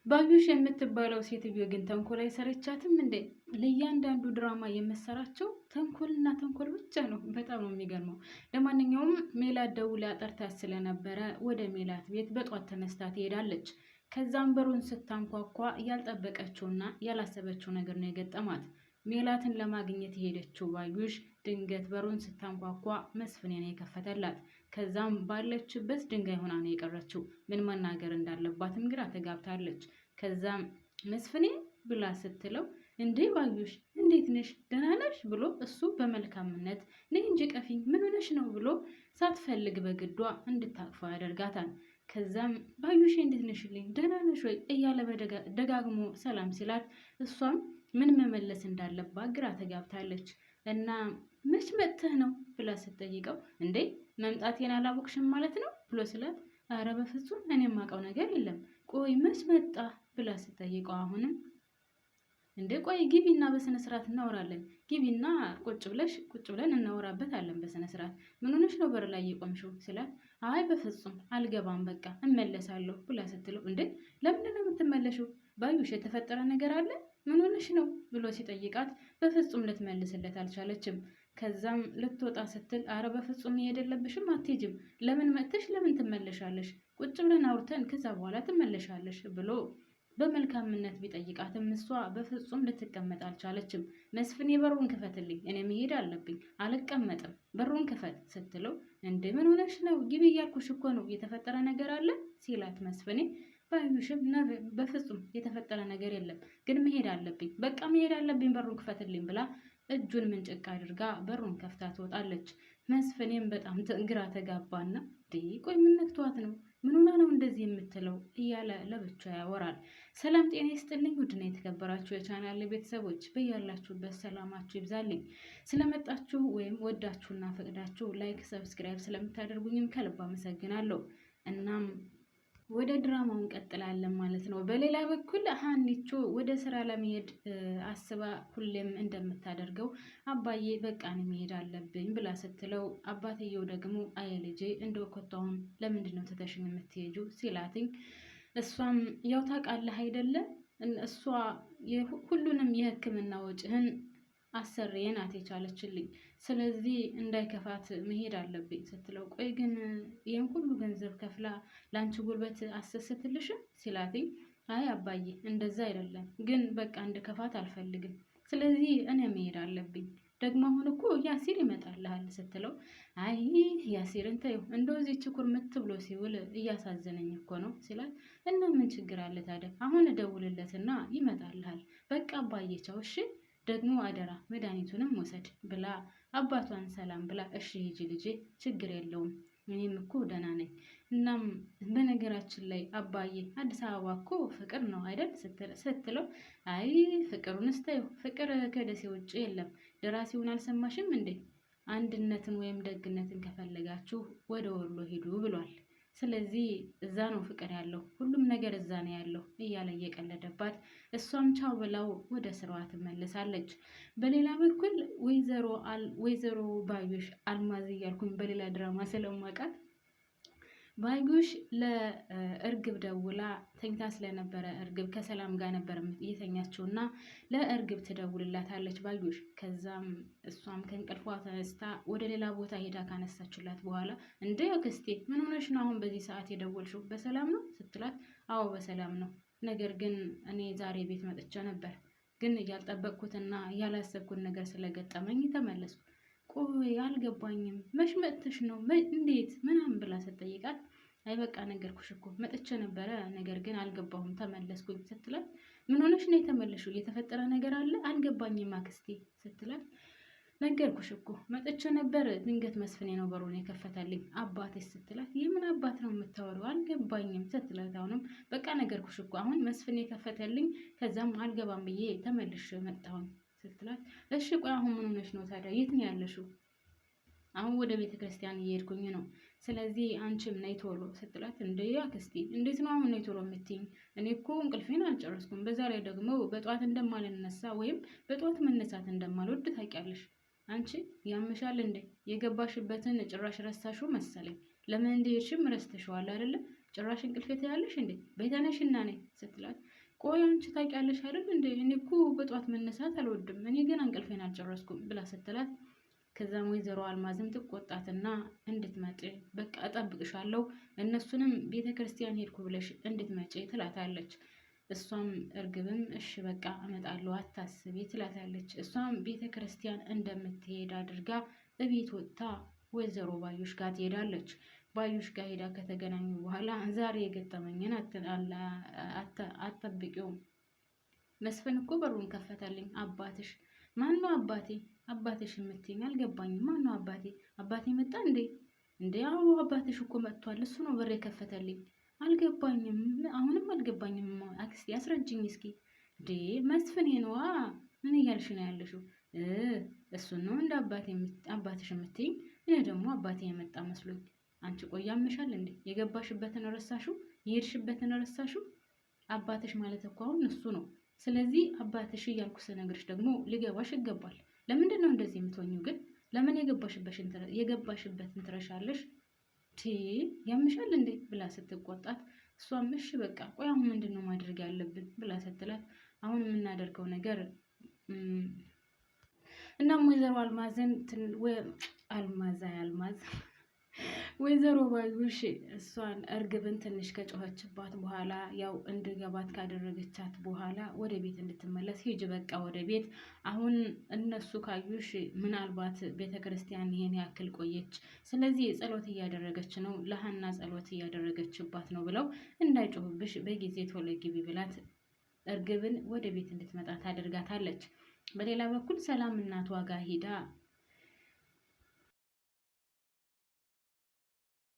ባዩሽ የምትባለው ሴትዮ ግን ተንኮል አይሰለቻትም እንዴ? ለእያንዳንዱ ድራማ የምትሰራቸው ተንኮልና ተንኮል ብቻ ነው። በጣም ነው የሚገርመው። ለማንኛውም ሜላት ደውላ ጠርታት ስለነበረ ወደ ሜላት ቤት በጧት ተነስታ ትሄዳለች። ከዛም በሩን ስታንኳኳ ያልጠበቀችውና ያላሰበችው ነገር ነው የገጠማት። ሜላትን ለማግኘት የሄደችው ባዩሽ ድንገት በሩን ስታንኳኳ መስፍኔ ነው የከፈተላት። ከዛም ባለችበት ድንጋይ ሆና ነው የቀረችው። ምን መናገር እንዳለባትም ግራ ተጋብታለች። ከዛም መስፍኔ ብላ ስትለው እንዴ ባዩሽ እንዴት ነሽ? ደህና ነሽ? ብሎ እሱ በመልካምነት ነይ እንጂ ቀፊኝ፣ ምን ሆነሽ ነው ብሎ ሳትፈልግ በግዷ እንድታቅፈው ያደርጋታል። ከዛም ባዩሽ እንዴት ነሽልኝ? ደህና ነሽ ወይ? እያለ ደጋግሞ ሰላም ሲላት እሷም ምን መመለስ እንዳለባት ግራ ተጋብታለች። እና መች መጥተህ ነው ብላ ስትጠይቀው እንዴ መምጣቴን አላወቅሽም ማለት ነው ብሎ ስላት፣ አረ በፍጹም እኔ የማውቀው ነገር የለም። ቆይ መች መጣ ብላ ስትጠይቀው አሁንም እንዴ ቆይ ግቢና በስነ ስርዓት እናወራለን። ግቢና ቁጭ ብለሽ ቁጭ ብለን እናወራበታለን በስነ ስርዓት። ምን ሆነሽ ነው በር ላይ የቆምሽው ስላት፣ አይ በፍጹም አልገባም በቃ እመለሳለሁ ብላ ስትለው፣ እንዴ ለምንድን ነው የምትመለሽው? ባዩሽ የተፈጠረ ነገር አለ ምን ሆነሽ ነው ብሎ ሲጠይቃት በፍጹም ልትመልስለት አልቻለችም። ከዛም ልትወጣ ስትል አረ በፍጹም የሄደለብሽም አትሄጂም፣ ለምን መጥተሽ ለምን ትመለሻለሽ? ቁጭ ብለን አውርተን ከዛ በኋላ ትመለሻለሽ ብሎ በመልካምነት ቢጠይቃትም እሷ በፍጹም ልትቀመጥ አልቻለችም። መስፍኔ በሩን ክፈትልኝ፣ እኔ መሄድ አለብኝ፣ አልቀመጥም፣ በሩን ክፈት ስትለው እንደ ምን ሆነሽ ነው? ግቢ እያልኩሽ እኮ ነው፣ የተፈጠረ ነገር አለ ሲላት መስፍኔ ባዩሽም በፍጹም የተፈጠረ ነገር የለም፣ ግን መሄድ አለብኝ፣ በቃ መሄድ አለብኝ፣ በሩን ክፈትልኝ ብላ እጁን ምንጭቅ አድርጋ በሩን ከፍታ ትወጣለች። መስፍኔም በጣም ግራ ተጋባና ቆይ ምን ነክቷት ነው? ምን ሆና ነው እንደዚህ የምትለው? እያለ ለብቻ ያወራል። ሰላም ጤና ይስጥልኝ ውድና የተከበራችሁ የቻናል ቤተሰቦች በያላችሁበት ሰላማችሁ ይብዛልኝ። ስለመጣችሁ ወይም ወዳችሁና ፈቅዳችሁ like፣ subscribe ስለምታደርጉኝም ከልብ አመሰግናለሁ። እናም ወደ ድራማው እንቀጥላለን ማለት ነው። በሌላ በኩል ሀኒቾ ወደ ስራ ለመሄድ አስባ ሁሌም እንደምታደርገው አባዬ በቃን መሄድ አለብኝ ብላ ስትለው አባትየው ደግሞ አይ ልጄ እንደው ኮታውን ለምንድን ነው ትተሽኝ የምትሄጂው ሲላትኝ እሷም ያው ታውቃለህ አይደለ እሷ ሁሉንም የሕክምና ወጪህን አሰሪዬ ናት የቻለችልኝ። ስለዚህ እንዳይከፋት መሄድ አለብኝ ስትለው፣ ቆይ ግን ይህን ሁሉ ገንዘብ ከፍላ ለአንቺ ጉልበት አሰስትልሽም ሲላትኝ፣ አይ አባዬ እንደዛ አይደለም፣ ግን በቃ እንድከፋት አልፈልግም። ስለዚህ እኔ መሄድ አለብኝ። ደግሞ አሁን እኮ ያሲር ይመጣልሃል ስትለው፣ አይ ያሲርን ተይው፣ እንደው እዚህ ምት ብሎ ሲውል እያሳዘነኝ እኮ ነው ሲላት፣ እና ምን ችግር አለ ታዲያ አሁን እደውልለትና ይመጣልሃል። በቃ አባዬ ቻው እሺ ደግሞ አደራ መድኃኒቱንም ውሰድ ብላ አባቷን ሰላም ብላ እሺ ሂጂ ልጄ ችግር የለውም እኔም እኮ ደህና ነኝ። እናም በነገራችን ላይ አባዬ አዲስ አበባ እኮ ፍቅር ነው አይደል ስትለው፣ አይ ፍቅሩን እስታዩ ፍቅር ከደሴ ውጭ የለም። ደራሲውን አልሰማሽም እንዴ? አንድነትን ወይም ደግነትን ከፈለጋችሁ ወደ ወሎ ሂዱ ብሏል። ስለዚህ እዛ ነው ፍቅር ያለው፣ ሁሉም ነገር እዛ ነው ያለው እያለ እየቀለደባት እሷም ቻው ብላው ወደ ስራዋ ትመለሳለች። በሌላ በኩል ወይዘሮ ባዩሽ አልማዝ እያልኩኝ በሌላ ድራማ ስለማውቃት ባዩሽ ለእርግብ ደውላ ተኝታ ስለነበረ እርግብ ከሰላም ጋር ነበር እየተኛችው እና ለእርግብ ትደውልላታለች ባዩሽ። ከዛም እሷም ከእንቅልፏ ተነስታ ወደ ሌላ ቦታ ሄዳ ካነሳችላት በኋላ እንደ አክስቴ ምን ሆነሽ ነው አሁን በዚህ ሰዓት የደወልሽው? በሰላም ነው ስትላት፣ አዎ በሰላም ነው፣ ነገር ግን እኔ ዛሬ ቤት መጥቼ ነበር፣ ግን ያልጠበቅኩትና ያላሰብኩት ነገር ስለገጠመኝ ተመለስኩ። ቆይ አልገባኝም፣ መች መጥተሽ ነው እንዴት ምናምን ብላ ስትጠይቃት አይ በቃ ነገርኩሽ እኮ መጥቼ ነበረ፣ ነገር ግን አልገባሁም ተመለስኩኝ ስትላት፣ ምን ሆነሽ ነው የተመለሽው? የተፈጠረ ነገር አለ አልገባኝም አክስቴ ስትላት፣ ነገርኩሽ እኮ መጥቼ ነበር፣ ድንገት መስፍኔ ነው በሩን የከፈተልኝ አባቴ ስትላት፣ የምን አባት ነው የምታወሪው አልገባኝም ስትላት፣ አሁንም በቃ ነገርኩሽ እኮ አሁን መስፍኔ የከፈተልኝ፣ ከዛም አልገባም ብዬ ተመልሼ መጣሁኝ ስትላት፣ እሺ ቆይ አሁን ምን ሆነሽ ነው ታዲያ? የት ነው ያለሽው? አሁን ወደ ቤተ ክርስቲያን እየሄድኩኝ ነው። ስለዚህ አንቺም ነይ ቶሎ ስትላት፣ እንዴ አክስቴ እንዴት ነው አሁን ነይ ቶሎ የምትይኝ? እኔ እኮ እንቅልፌን አልጨረስኩም። በዛ ላይ ደግሞ በጠዋት እንደማልነሳ ወይም በጠዋት መነሳት እንደማልወድ ታውቂያለሽ። አንቺ ያምሻል እንዴ? የገባሽበትን ጭራሽ ረሳሽው መሰለኝ። ለምን እንደሄድሽም ረስተሽዋል አይደለ? ጭራሽ እንቅልፌ ትያለሽ እንዴ? በይ ተነሽና ነይ ስትላት፣ ቆይ አንቺ ታውቂያለሽ አይደል እንዴ? እኔ እኮ በጠዋት መነሳት አልወድም፣ እኔ ገና እንቅልፌን አልጨረስኩም ብላ ስትላት ከዛም ወይዘሮ አልማዝም ትቆጣትና እንድትመጪ በቃ እጠብቅሻለሁ፣ እነሱንም ቤተ ክርስቲያን ሄድኩ ብለሽ እንድትመጪ ትላታለች። እሷም እርግብም እሺ በቃ እመጣለሁ አታስቢ ትላታለች። እሷም ቤተ ክርስቲያን እንደምትሄድ አድርጋ እቤት ወጥታ ወይዘሮ ባዩሽ ጋር ትሄዳለች። ባዩሽ ጋር ሄዳ ከተገናኙ በኋላ ዛሬ የገጠመኝን አትጠብቂውም። መስፍን እኮ በሩን ከፈተልኝ። አባትሽ ማን ነው? አባቴ አባትሽ የምትይኝ አልገባኝም። ማን ነው አባቴ? አባቴ መጣ እንዴ? እንዴ? አዎ አባትሽ እኮ መጥቷል። እሱ ነው በር የከፈተልኝ። አልገባኝም። አሁንም አልገባኝም። አክስቴ አስረጅኝ እስኪ። እንዴ መስፍኔ ነዋ። ምን እያልሽ ነው ያለሽው? እሱን ነው እንደ አባትሽ የምትይኝ? እኔ ደግሞ አባቴ የመጣ መስሎኝ። አንቺ ቆይ ያምሻል እንዴ? የገባሽበትን ረሳሽው? የሄድሽበትን ረሳሽው? አባትሽ ማለት እኮ አሁን እሱ ነው። ስለዚህ አባትሽ እያልኩ ስነግርሽ ደግሞ ሊገባሽ ይገባል። ለምንድን ነው እንደዚህ የምትሆኚው ግን? ለምን የገባሽበትን ትረሻለሽ? ያምሻል እንዴ ብላ ስትቆጣት፣ እሷም እሺ በቃ ቆይ አሁን ምንድን ነው ማድረግ ያለብን ብላ ስትላት፣ አሁን የምናደርገው ነገር እናም ወይዘሮ አልማዝን አልማዛ አልማዝ ወይዘሮ ባዩሽ እሷን እርግብን ትንሽ ከጮኸችባት በኋላ ያው እንድገባት ካደረገቻት በኋላ ወደ ቤት እንድትመለስ ሂጅ በቃ ወደ ቤት። አሁን እነሱ ካዩሽ ምናልባት ቤተ ክርስቲያን ይሄን ያክል ቆየች፣ ስለዚህ ጸሎት እያደረገች ነው፣ ለሀና ጸሎት እያደረገችባት ነው ብለው እንዳይጮሁብሽ በጊዜ ቶሎ ግቢ ብላት እርግብን ወደ ቤት እንድትመጣ ታደርጋታለች። በሌላ በኩል ሰላም እናቷ ጋር ሂዳ